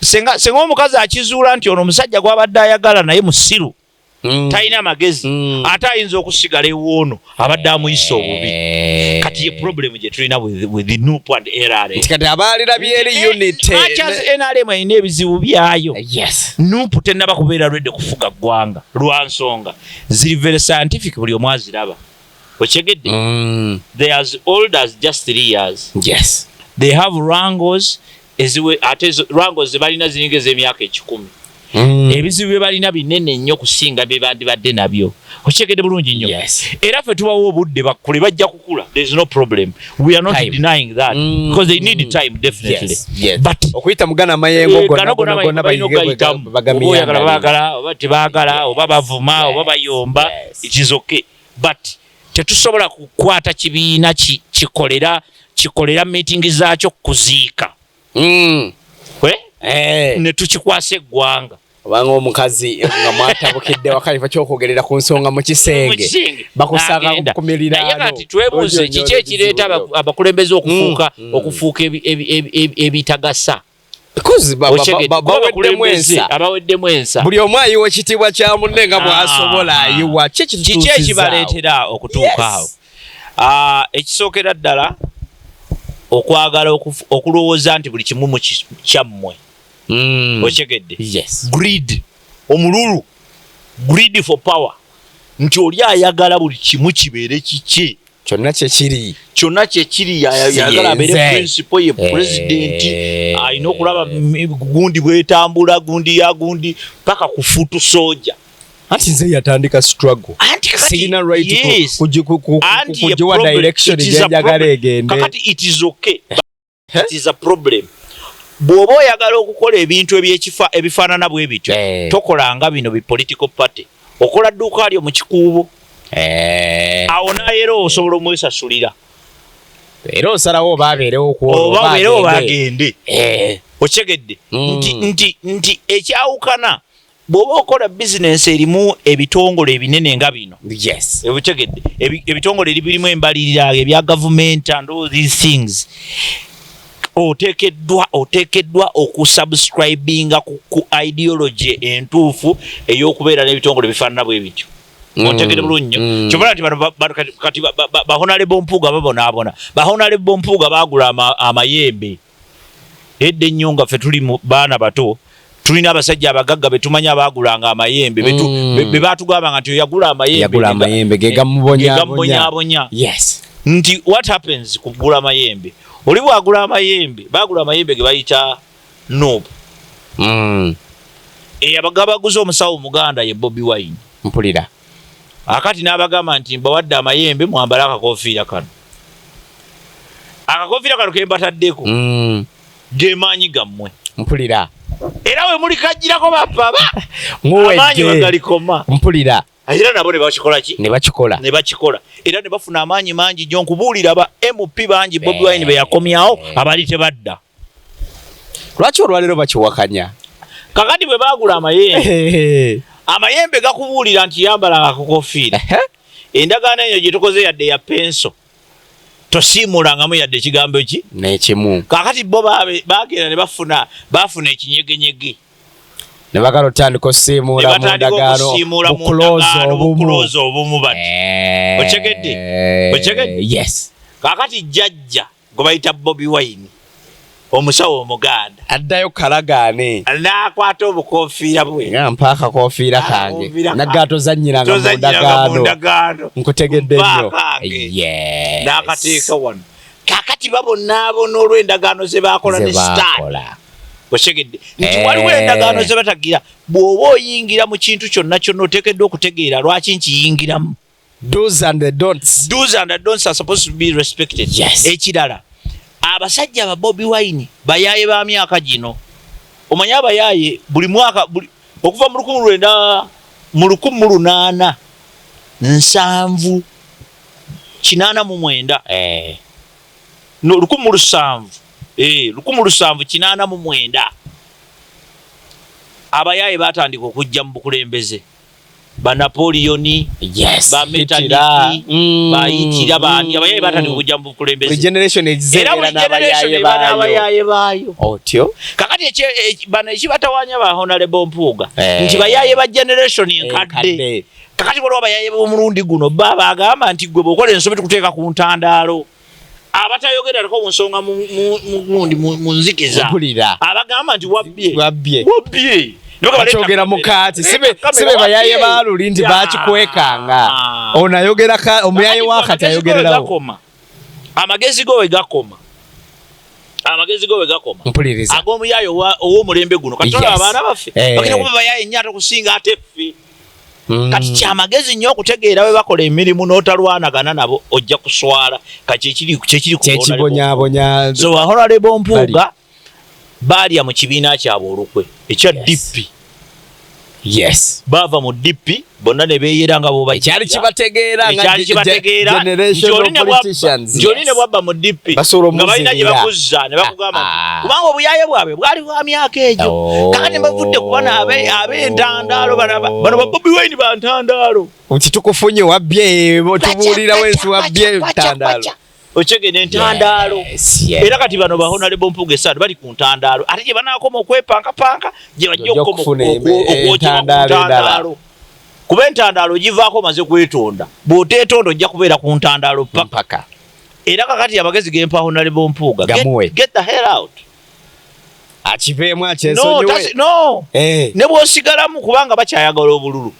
senga omukazi akizuula nti ono omusajja gw'abadde ayagala naye musiru, talina magezi, ate ayinza okusigala ewoono abadde amuyisa obubi. Kati ye problem gye tulina with NUP and LRM. Kati abaalirabye eri unity. Much as NRM erina ebizibu byayo, yes, NUP tennaba kubeera ready kufuga ggwanga lwa nsonga ziri very scientific, buli omu aziraba. Okyegedde? They are as old as just 3 years. Yes. They have wrangles, ate wrangles ze balina ziringa ez'emyaka 10. Ebizibu bye balina binene nnyo kusinga bye bandibadde nabyo. Okyegedde bulungi nnyo. Yes. Era ffe tubawa obudde bakule, bajja kukula. There is no problem. We are not denying that because they need time definitely. Yes. Yes. But okuyita mugana mayengo gonna gonna bayige bagamiyanga baagala oba tebaagala oba bavuma oba bayomba, it is okay. But tetusobola kukwata kibiina kikolera meeting zaakyo kuziika. Ne tukikwasa eggwanga. Obanga omukazi nga mwatabukidde wakalifa ky'okwogerera ku nsonga mu kisenge, bakusanga ku miriraano. Naye kati twebuuze kiki ekireeta abakulembeze okufuuka ebitagasa. Because baweddemu ensa. Buli omu ayiwa ekitiibwa kya munne nga bw'asobola ayiwa. Kiki ekibaleetera okutuuka awo? Ekisookera ddala okwagala okulowooza nti buli kimu kyammwe. Okyegedde? Yes. Greed, omululu, greed for power. Nti oli ayagala buli kimu kibeere kikye. Kyonna kye kiri. Kyonna kye kiri, ayagala abeere principal, ye president, alina okulaba gundi bwetambula, gundi ya gundi, paka ku foot soldier. Anti nze yatandika struggle. Sirina right kugiwa direction gye njagala egende. Kakati it is okay. It is a problem. Bw'oba oyagala okukola ebintu ebifaanana bwe bityo, tokolanga bino bi political party. Okola dduuka lyo mu kikuubo. Awo naye era osobola omwesasulira. Era osalawo oba abeerewo oba abeerewo oba agende. Okyegedde nti ekyawukana bw'oba okola bizinensi erimu ebitongole ebinene nga bino. Yes. Okyegedde ebitongole ebirimu embalirira ebya gavumenti and all these things. Oteekeddwa okusubscribinga ku ideology entuufu ey'okubeera n'ebitongole bifaanana bwe bityo. Otegedde bulungi nnyo. Kyova nti bano kati ba Honorable Mpuuga babonaabona. Ba Honorable Mpuuga baagula amayembe. Edda ennyo nga ffe tuli mu baana bato, tulina abasajja abagagga be tumanyi abaagulanga amayembe, be baatugambanga nti oyagula amayembe. Yagula amayembe ge gamubonyaabonya. Yes. Nti what happens kugula amayembe? Oli bw'agula amayembe, baagula amayembe ge bayita NUP. Eyabagabaguza omusawo Omuganda ye Bobi Wine. Mpulira. Akati n'abagamba nti mbawadde amayembe mwambale akakofiira kano. Akakofiira kano ke mbataddeko. Ge maanyi gammwe. Mpulira. Era we muli kajjirako bapaba. Amaanyi bagalikoma. Mpulira. Era nabo ne bakikola ki? Ne bakikola. Ne bakikola. Era ne bafuna amaanyi mangi nnyo nkubuulira ba MP bangi Bobi Wine be yakomyawo abali tebadda. Lwaki olwaleero bakiwakanya? Kakati bwe baagula amayembe. Amayembe gakubuulira nti yambala akakofiira. Endagaano eyo gye tukoze yadde ya penso. Tosiimulangamu yadde ekigambo ki? N'ekimu. Kakati bo baagenda ne bafuna ekinyegenyege. Ne bagala otandika osiimuula mu ndagaano, mu close obumu bati. Okyegedde? Okyegedde? Yes. Kakati jjajja gwe bayita Bobi Wine, omusawo Omuganda, addayo kalagaane n'akwata obukofiira bwe. Nga mpa akakofiira kange. Nagga tozannyiranga mu ndagaano. Nkutegedde nnyo. Yes. N'akateeka wano. Kakati babonaabona olw'endagaano ze baakola ne Sitaani. Okyegedde nti waliwo endagaano ze batagira. Bw'oba oyingira mu kintu kyonna kyonna oteekeddwa okutegeera lwaki nkiyingiramu. Do's and the don'ts. Do's and the don'ts are supposed to be respected. Yes. Ekirala, Abasajja ba Bobi Wine bayaaye ba myaka gino. Omanyi abayaaye buli mwaka okuva mu 1900 mu 1870 89, no, 1700, 1789 abayaaye batandika okujja mu bukulembeze, ba Napoleon, ba Metternich, bayitira bani, abayaaye batandika okujja mu bukulembeze. Generation Era buli generation eba n'abayaaye baayo. Otyo. Kakati bano ekibatawanya ba Honorable Mpuuga nti bayaaye ba generation enkadde. Kakati waliwo abayaaye b'omulundi guno ba bagamba nti gwe bw'okola ensobi tukuteeka ku ntandaalo, abatayogerako mu nsonga mugundi mu nzikiza, abagamba nti wabbye, wabbye. Akyogera mukaati sibe bayaye baluli nti bakikwekanga, ono ayogera omuyaye wakati ayogererawo. Amagezi go we gakoma, amagezi go we gakoma. Mpuliriza. Ag'omuyaye ow'omulembe guno. Kati tolaba abaana baffe bagenda kuba bayaye nnyo ate okusinga ate ffe. Kati kyamagezi nnyo okutegeera bwe bakola emirimu n'otalwanagana nabo, ojja kuswala. Kati kyekiri Kyekibonyabonya. So Honorable Mpuuga baalya mu kibiina kyabwe olukwe ekya DP. Baava mu DP bonna ne beeyera nga bo Ekyali kibategeera. Ekyali kibategeera nti oli ne bwabba mu DP nga balina gye bakuzza ne bakugamba nti kubanga obuyaye bwabwe bwali bwa myaka egyo. Kakati bavudde ku bano ab'entandaalo, bano ba Bobi Wine ba ntandaalo. Nti tukufunye wabbye, tubuulirawo ensi wabbye ntandaalo. Okyegenda entandaalo. Era kati bano ba Honorable Mpuuga esatu bali ku ntandaalo, ate gye banaakoma okwepankapanka gye bajja okukoma okwokyebwa ku ntandaalo, kuba entandaalo givaako omaze kwetonda. Bw'oteetonda ojja kubeera ku ntandaalo paka. Era kakati amagezi gempa Honorable Mpuuga, get the hell out. Akiveemu, akyesonyiwe. No, ne bw'osigalamu kubanga bakyayagala obululu.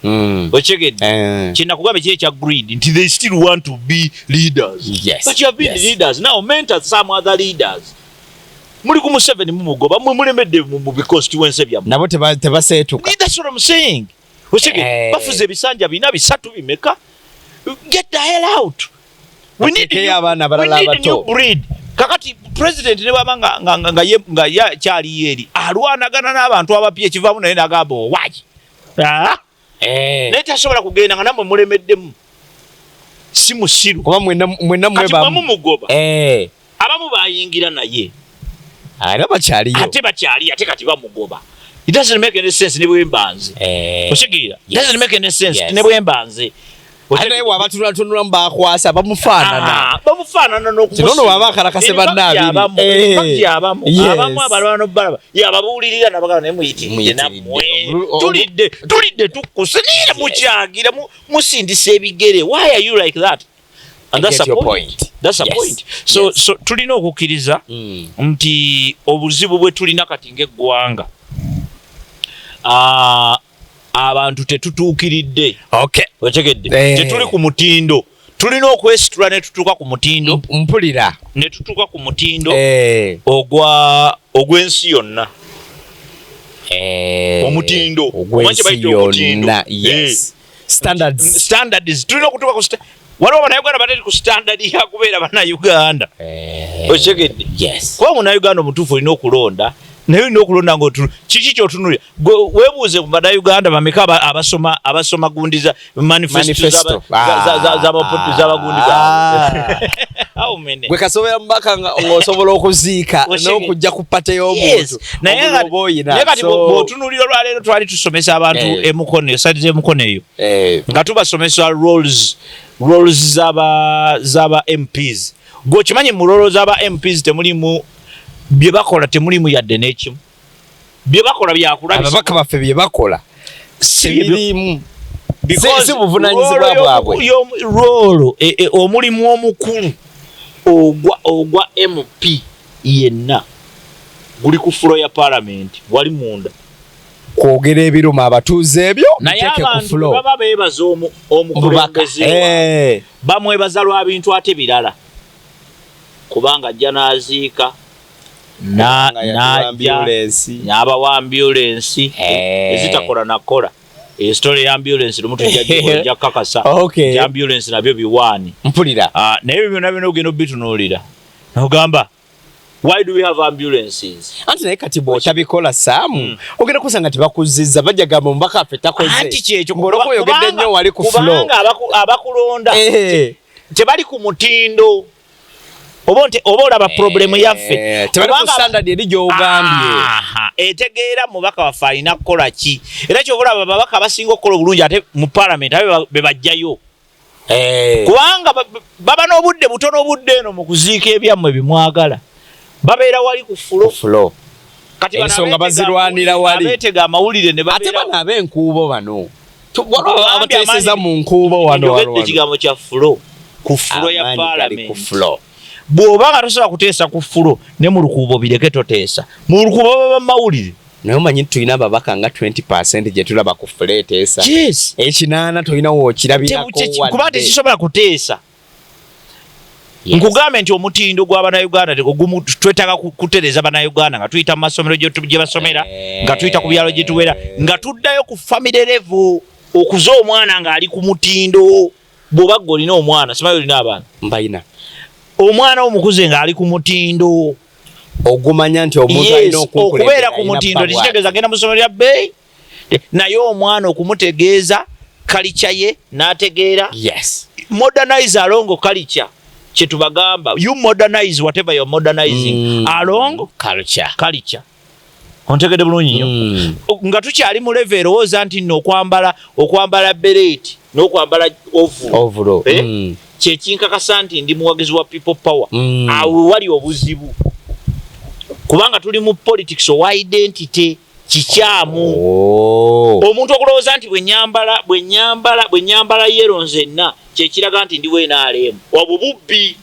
Okyegedde? Kyenakugamba kiri ekya greed nti they still want to be leaders. But you have been leaders, now mentor some other leaders. Muli ku Museveni mumugoba, mwe mulemedde mu constituency byammwe. Nabo tebaseetuka. That's what I'm saying. Okyegedde? Bafuze ebisanja bina, bisatu, bimeka. Get the hell out. We need new breed. Kakati president ne bwaba nga nga kyaliyo eri alwanagana n'abantu abapya, ekivaamu naye nagamba owaki, naye tasobola kugenda nga nammwe mulemeddemu. Si musiru. Kuba mwenna. Kati mwemumugoba, abamu bayingira naye. Era bakyaliyo. Ate bakyali, ate kati bamugoba. It doesn't make any sense ne bwembanze. Okitegeera? It doesn't make any sense ne bwembanze. Ate naye bw'aba tunulatunulamu bakwasa bamufaanana. Bamufaanana. Kinono bw'aba akalakase banna abiri. Abamu abamu abalwana balaba yababuulirira nabagala naye muyitiridde nammwe, tulidde tulidde tukkuse, naye mukyagira musindisa ebigere. Why are you like that? And that's a point. Point. That's a point. So, so tulina okukkiriza nti obuzibu bwe tulina kati ng'eggwanga, abantu tetutuukiridde. Otegedde? Tetuli ku mutindo. Tulina okwesitula ne tutuuka ku mutindo. Mpulira. Ne tutuuka ku mutindo ogwa ogw'ensi yonna. Omutindo. Ogw'ensi yonna, yes. Standards. Standards. Tulina okutuuka ku waliwo Bannayuganda bateri ku standard ya kubeera Bannayuganda. Okitegedde? Yes. Kuba Munnayuganda omutuufu olina okulonda, naye olina okulonda nga kiki kyotunulira. Weebuuze ku Bannayuganda bameka abasoma gundi za manifesto z'abagundi baabwe. Gwe kasobera mubaka ng'osobola okuziika n'okujja ku party y'omuntu. Naye kati bw'otunuulira olwaleero twali tusomesa abantu emukono, side z'emukono eyo, nga tubasomesa roles z'aba MPs. Gwe okimanyi mu role z'aba MPs temulimu bye bakola, temulimu yadde n'ekimu bye bakola byakulabisa. Ababaka baffe bye bakola sibirimu, si buvunanyizibwa bwabwe. Role, omulimu omukulu ogwa MP yenna guli ku floor ya parliament, wali munda. Kwogera ebiruma abatuuze ebyo. Naye abantu baba beebaza omukulembeze, bamwebaza lwa bintu ate birala, kubanga ajja n'aziika, n'abawa ambulensi ezitakola nakola. Story ya ambulance lumu tujja kakasa. Ambulance nabyo biwaani. Mpulira. Naye ebyo byonna byonna ogenda obitunuulira nogamba Why do we have ambulances? Anti naye kati bw'otabikola, Saamu, ogenda kusanga tebakuzizza, bajja gamba omubaka waffe takoze. Anti kyekyo. Ng'olwokuba oyogedde nnyo wali ku floor. Kubanga abakulonda tebali ku mutindo, oba oba olaba problemu yaffe. Tebali ku standard eri gy'ogambye. Aha, etegeera mubaka waffe alina kukola ki. Era kyova olaba ababaka abasinga okukola obulungi ate mu parliament abe be bajjayo, kubanga baba n'obudde butono, obudde eno mu kuziika ebyammwe bimwagala, babeera wali ku floor. Floor. Kati bano Ensonga bazirwanira wali. Abeetega amawulire ne Ate babeera bano ab'enkuubo bano, waliwo Bagambye abateeseza mu nkuubo wano Njogedde wano wano. ekigambo kya floor, ku floor ya Amaanyi gali ku parliament. floor. Bw'oba nga tosobola kuteesa ku floor, ne mu lukuubo bireke, toteesa mu lukuubo, baba mawulire. Naye omanyi tulina ababaka nga 20 gye tulaba ku floor eteesa. Yes. 80 tolina wookirabirako. Kuba wadde. tekisobola kuteesa. Nkugambe nti omutindo gw'abannayuganda twetaaga kutereeza bannayuganda nga tuyita mu masomero gye basomera, nga tuyita ku byalo gye tubeera, nga tuddayo ku family level okuza omwana ng'ali ku mutindo. Bw'oba gwe olina omwana, simanyi olina abaana? Mbayina. Omwana omukuze ng'ali ku mutindo. Ogumanya nti omuntu alina Okubeera ku mutindo tekitegeeza genda mu ssomero lya bbeeyi, naye omwana okumutegeeza culture ye n'ategeera. Modernize along culture, kyetubagamba. You modernize whatever you're modernizing along culture. Culture. Ontegedde bulungi nnyo? Nga tukyali mu level erowooza nti nno okwambala beret n'okwambala overall Overall. Eh? Kyekinkakasa nti ndi muwagizi wa People Power, awo wali obuzibu, kubanga tuli mu politics owa identity kikyamu. Oh. Omuntu okulowooza nti bwe nyambala yellow nzenna kyekiraga nti ndi NRM, obwo bubbi.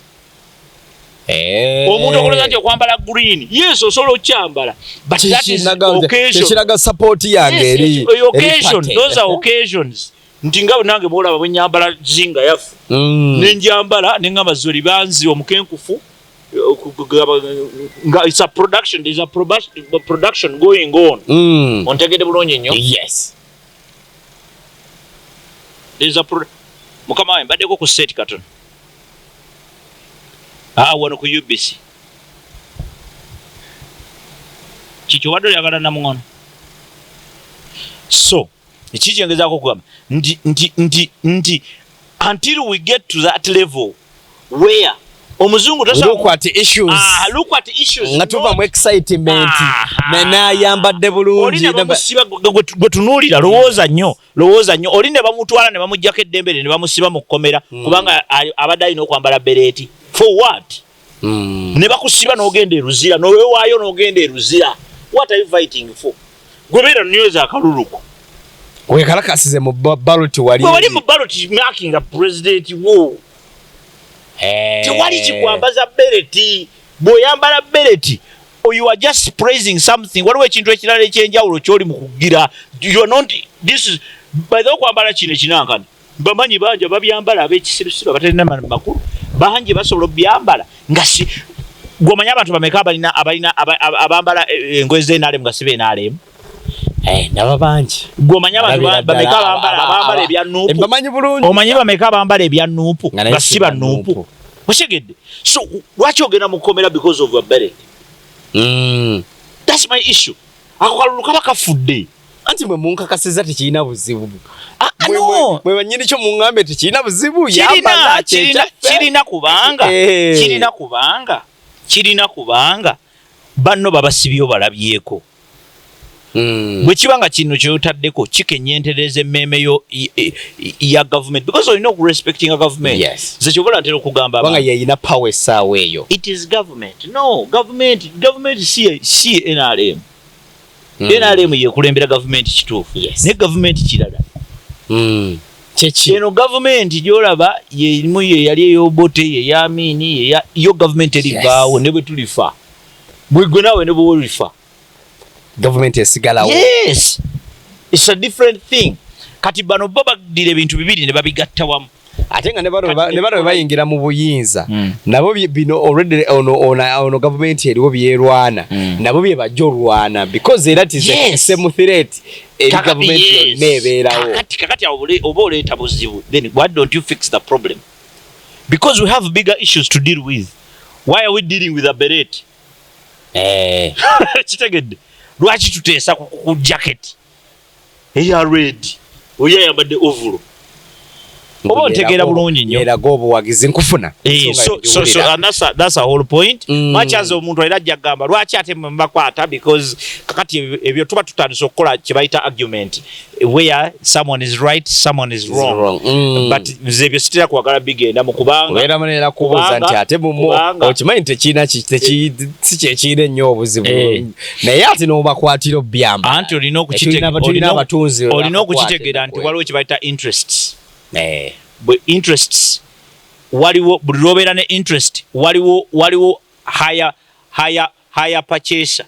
Omuntu okulowooza nti okwambala green, yes, osobola okyambala, but that is occasion. Kyekiraga support yange eri Yes, occasion. Those are occasions, nti nga nange bwolaba bwe nyambala zinga yaffe, nenjambala neŋŋamba zoli banzi omukenkufu, nga it's a production, there's a production going on. Ontegedde bulungi nnyo? Yes. There's a mukama wange, mbaddeko ku set katono, ah, wano ku UBC. Kiki obadde oyagala namuŋono? So ekikyengezaako okugamba nti until we get to that level where omuzungu look at issues. Ah, look at issues. Nga tuva mu excitement nayambadde Oli bulungi. ne bamusiba, gwe tunuulira, lowooza nnyo, lowooza nnyo. Oli ne bamutwala ne bamugjako eddembe lye ne bamusiba mu kkomera kubanga abadde alina okwambala beret. For what? Ne bakusiba n'ogenda eruzira, n'owewaayo n'ogenda eruzira. What are you fighting for? Gwe beera nyweza akaluluko. Wekalakasize mu ballot wali. Gwe wali mu ballot marking president wo. Tewali kikwambaza beret. Bw'oyambala beret, or you are just praising something. Waliwo ekintu ekirala ekyenjawulo kyoli mu kugira. You are not, this is by the way, okwambala kino ekinankani, bamanyi bangi ababyambala ab'ekisirusiru abatalina makulu, bangi basobola obyambala nga si gwomanyi. Abantu bameka abalina abambala engoye z'NRM nga si b'NRM? Eh, naba bangi. Gwomanyi abantu bameka abambala ebya NUP? Mbamanyi bulungi. Omanyi bameka abambala ebya NUP nga si ba NUP? Okitegedde? So lwaki ogenda mu kkomera because of a beret? That's my issue. Ako kalulu kaba kafudde. Anti mwe munkakasiza tekirina buzibu. Ah, ah, no. Mwe banyini kyo muŋŋambe tekirina buzibu. Kirina kubanga kirina kubanga banno babasibyo balabyeko. Bwe kiba nga kino kyotaddeko kikenyentereza emmeeme yo ya government, because olina okurespectinga government. Nze kyobola ntera okugamba kubanga yeyina power essaawa eyo. It is government, no government si NRM. NRM yekulembera government, kituufu, naye government kirala. Kyeki? Eno gavumenti gyolaba yerimu ye yali ey'Obote, yeyamini, yo gavumenti erivaawo ne bwe tulifa, bwegwe naawe ne bwolifa. Gavumenti esigalawo. Yes, it's a different thing. Kati bano bo baddira ebintu bibiri ne babigatta wamu. Ate nga ne bano bwe bayingira mu buyinza, nabo bino already ono gavumenti eriwo byerwana, nabo bye bajja olwana, because era it is same threat eri gavumenti yonna ebeerawo. Kakati awo oba oleeta buzibu. Then why don't you fix the problem? Because we have bigger issues to deal with. Why are we dealing with a beret? Kitegedde lwaki tuteesa ku jacket eya red, oyo ayambadde overall? Oba ontegeera bulungi nnyo? Eraga obuwagizi, nkufuna. So and that's a whole point. Much as omuntu era ajja kugamba lwaki ate mbakwata, because kakati ebyo tuba tutandise okukola kye bayita argument where someone is right, someone is wrong. Wrong. But nze ebyo sitera kwagala bigenda mu, kubanga Obeera munera kubuuza nti ate mumu okimanyi tekiina si kyekiina ennyo obuzibu, naye ate n'obakwatira obyamba. Anti olina Tulina abatunzi olina abakwata okukitegeera nti ennaku. Waliwo kye bayita interests. Bwe interests, waliwo buli lwobeera ne interest, waliwo higher purchaser.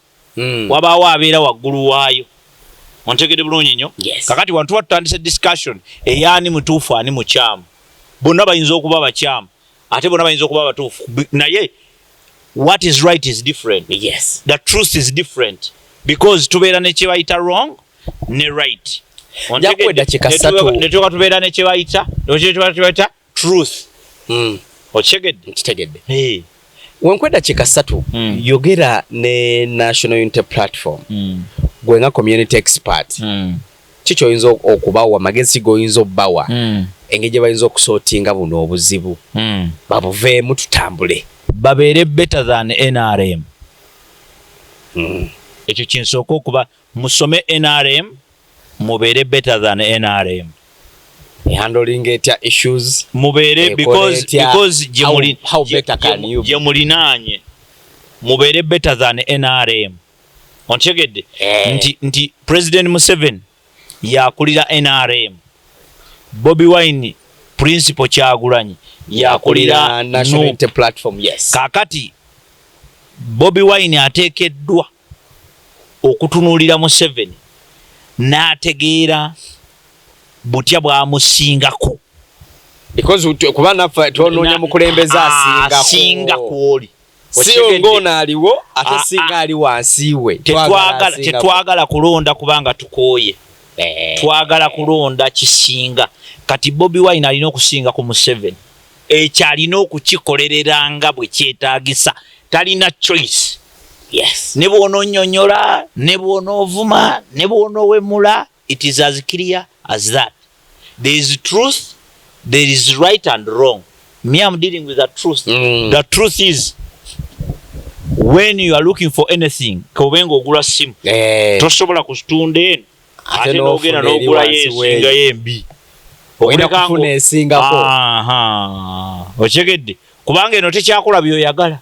Wabaawo abeera waggulu waayo. Ontegedde bulungi nnyo? Yes. Kakati wano tuba tutandise discussion eyaani mutuufu, ani mukyamu. Bonna bayinza okuba bakyamu, ate bonna bayinza okuba batuufu. Naye what is right is different. The truth is different, because tubeera ne kyebayita wrong ne right. Nja kuwa eddakiika 3. Netuka tubeera ne kyebayita truth. Okitegedde? Nkitegedde. Hey. Wenkuwa eddakiika 3, yogera ne National Unity Platform. Gwe nga community expert, ki kyoyinza okubawa, magezi goyinza obbawa, engeri gye bayinza okusortinga buno obuzibu, babuveemu tutambule? Babeere better than NRM. Ekyo kinsooka okuba. Musome NRM, mubeere better than NRM. Handling etya issues? Mubeere Ekola etya? because How better can you be? gye mulinaanye, mubeere better than NRM. Ontegedde? Nti President Museveni yakulira NRM, Bobi Wine, Principal Kyagulanyi, yakulira National NUP. Unity Platform, yes. Kakati Bobi Wine ateekeddwa okutunuulira Museveni n'ategeera butya bwamusingako. Because kuba naffe twonoonya mukulembeze asinga asingako. Kwoli. Si ng'ono aliwo ate singa ali wansi we. Tetwagala asingako. Tetwagala kulonda kubanga tukooye. Twagala kulonda kisinga. Kati Bobi Wine alina okusinga ku Museveni. Ekyo alina okukikolerera nga bwe kyetaagisa. Talina choice. Ne bw'onoonnyonnyola, ne bw'onoovuma, ne bw'onoowemula, it is as clear as that. There is truth, there is right and wrong. Me, I'm dealing with the truth. The truth is, when you are looking for anything, kobenga ogula simu, tosobola kutunda eno Ate ate n'ogenda n'ofuna eri n'ogulayo wansi w'eyo. esingayo embi. Olina Okuleka kufuna esingako. Aha. Okitegedde? Kubanga eno tekyakola byoyagala.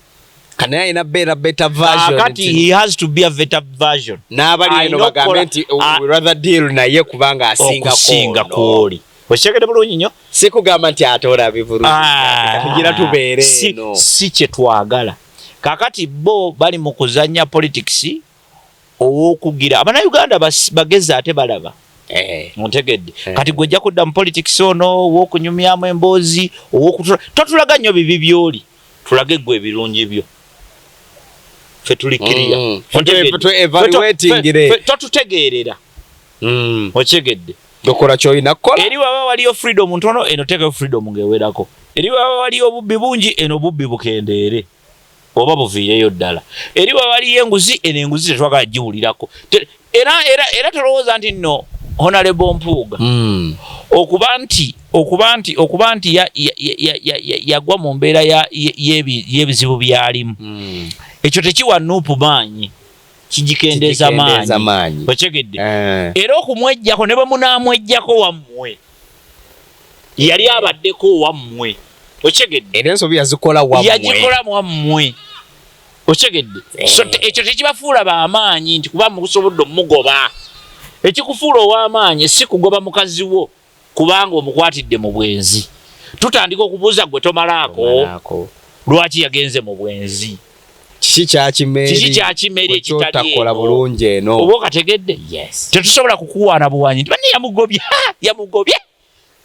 Kanaye alina beera better version. Kakati he has to be a better version. N'abali eno Alina bagambe okukola nti we rather deal naye kubanga asingako okusinga ono. kwoli. Okitegedde bulungi nnyo? Si kugamba nti ate olabye bulungi, tugira tubeere eno. Si kye twagala. Kakati bo bali mu kuzannya politics ow'okugira Abannayuganda bagezi ate balaba. Ontegedde? Kati gwe ojja kudda mu politics ono ow'okunyumyamu emboozi, ow'okutula, totulaga nnyo bibi by'oli, tulage ggwe ebirungi byo. Ffe tuli clear. Ontegedde? Ffe evaluatingire. Totutegeerera. Okitegedde? Tokola kyolina kukola. Eri waba waliyo freedom ntono, eno teekayo freedom ng'ewerako. Eri waba waliyo obubbi bungi, eno obubbi bukendeere oba buviireyo ddala. Eri waba waliyo enguzi, eno enguzi tetwagala giwulirako. Era tolowooza nti nno Honorable Mpuuga okuba nti yagwa mu mbeera y'ebizibu byalimu, ekyo tekiwa NUP maanyi, kigikendeeza Kigikendeeza maanyi. Maanyi. Okitegedde? Eh. Era okumwejjako, ne bwe munaamwejjako, wammwe yali abaddeko wammwe. Okitegedde? Era ensobi yazikola wammwe. Yagikola wammwe. Okitegedde? So ekyo tekibafuula bamaanyi nti kuba musobodde omugoba. Ekikufuula ow'amaanyi si kugoba mukazi wo kubanga omukwatidde mu bwenzi. Tutandika okubuuza, gwe tomalaako? Tomalaako. Lwaki yagenze mu bwenzi? Kiki kyakimeri? Kiki kyakimeri ekitali Kyotakola eno? bulungi eno. Oba okategedde? Yes. Tetusobola kukuwaana buwanyi nti banne yamugobye, ha, yamugobye.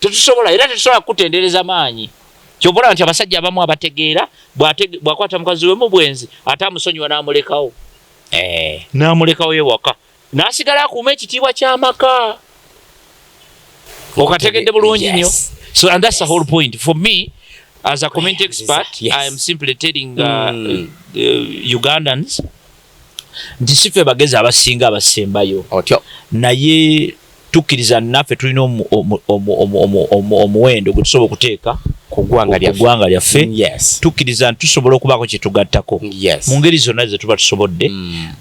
Tetusobola, era tetusobola kukutendereza maanyi. Kyova olaba nti abasajja abamu abategeera, bw'akwata mukazi we mu bwenzi, ate amusonyiwa n'amulekawo, n'amulekawo ewaka, n'asigala akuuma ekitiibwa ky'amaka. Okategedde bulungi nnyo? Yes. So, and that's the whole point for me as a community expert. I am simply telling Ugandans Nti si ffe bagezi abasinga abasembayo. Otyo. Naye tukkiriza naffe tulina omuwendo gwe tusobola okuteeka ku ggwanga ku ggwanga lyaffe. Yes. Tukkiriza nti tusobola okubaako kye tugattako mu ngeri zonna ze tuba tusobodde.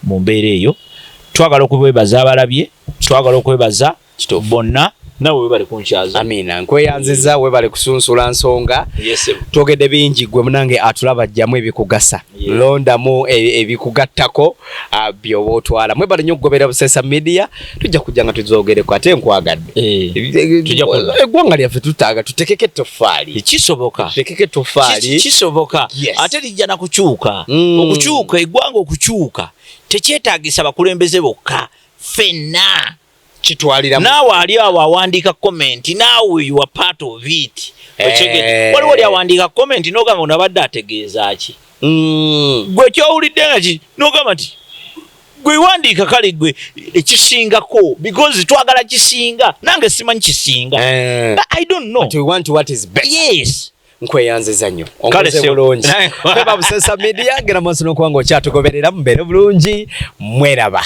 Mu mbeera eyo twagala okwebaza abalabye, twagala okwebaza bonna. Nawe webale kunkyaza. Amina, nkweyanziza, webale kusunsula nsonga. Yes. Twogedde bingi. Gwe munange atulaba, jjamu ebikugasa, londamu ebikugattako, byoba otwala. Mwebale nnyo okugobera Busesa Media. Tujja kujja nga tuzogereko ate. Nkwagadde. Tujja Eggwanga lyaffe tutaaga tutekeko ettoffaali. Kisoboka. Tutekeko ettoffaali. Kisoboka. Ate lijja na kukyuka. Okukyuka, eggwanga okukyuka tekyetaagisa bakulembeze bokka, ffenna. Kitwalira Naawe ali awo awandiika comment, naawe you are part of it. Okitegedde? Waliwo oli awandiika comment n'ogamba, "Ono abadde ategeeza ki?" Gwe kyowulidde nga ki n'ogamba nti gwe wandiika, kale gwe ekisingako, because twagala kisinga. Nange simanyi kisinga. But I don't know. But we want what is better. Yes. Nkweyanziza nnyo. Kale Onkoze bulungi. Feba Busesa Media, genda maaso n'okuba nga okyatugoberera. Mubeere bulungi, mweraba.